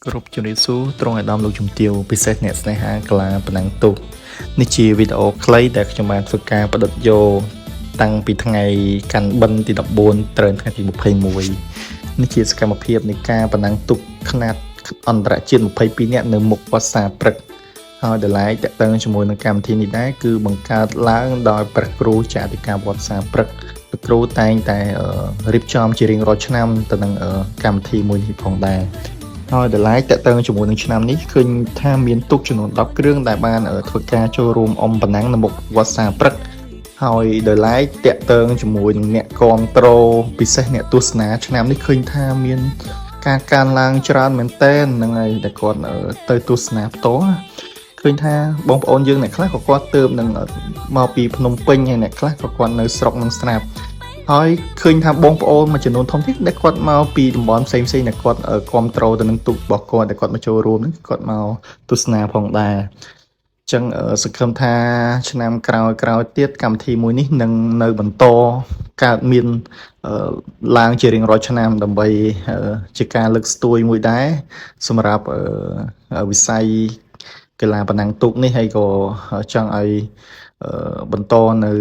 គ្រប់ជំរាបសួរត្រង់អាដាមលោកជំទាវពិសេសអ្នកស្នេហាកីឡាប្រណាំងទូកនេះជាវីដេអូខ្លីដែលខ្ញុំបានធ្វើការផ្ដិតយកតាំងពីថ្ងៃកាន់បិណ្ឌទី14ត្រូវថ្ងៃទី21នេះជាសកម្មភាពនៃការប្រណាំងទូកខ្នាតអន្តរជាតិ22នាក់នៅមុខវត្តសាព្រឹកហើយដែលឡែកតកតឹងជាមួយនឹងកម្មវិធីនេះដែរគឺបង្កើតឡើងដោយព្រះគ្រូចាតិកាវត្តសាព្រឹកព្រះគ្រូតែងតែរៀបចំជារៀងរាល់ឆ្នាំទៅនឹងកម្មវិធីមួយនេះផងដែរ ហើយដែលឡែកតកតងជាមួយនឹងឆ្នាំនេះឃើញថាមានទូកចំនួន10គ្រឿងដែលបានធ្វើការចូលរួមអុំប្រណាំងនៅមុខវត្តសាព្រឹកហើយដោយឡែកតកតងជាមួយនឹងអ្នកគាំទ្រពិសេសអ្នកទស្សនាឆ្នាំនេះឃើញថាមានការកើនឡើងច្រើនមែនទែនហ្នឹងហើយដែលគាត់ទៅទស្សនាផ្ទាល់ឃើញថាបងប្អូនយើងអ្នកខ្លះក៏គាត់ទៅនឹងមកពីភ្នំពេញហើយអ្នកខ្លះក៏គាត់នៅស្រុកនឹងស្រាប់ ហើយឃើញថាបងប្អូនមួយចំនួនធំទៀតដែលគាត់មកពីតំបន់ផ្សេងផ្សេងដែលគាត់គ្រប់គ្រងទៅនឹងទូករបស់គាត់ដែលគាត់មកចូលរួមហ្នឹងគាត់មកទស្សនាផងដែរអញ្ចឹងសង្ឃឹមថាឆ្នាំក្រោយក្រោយទៀតកម្មវិធីមួយនេះនឹងនៅបន្តកើតមានឡើងជារៀងរាល់ឆ្នាំដើម្បីជាការលើកស្ទួយមួយដែរសម្រាប់វិស័យកីឡាប្រណាំងទូកនេះហើយក៏ចង់ឲ្យបន្តនៅ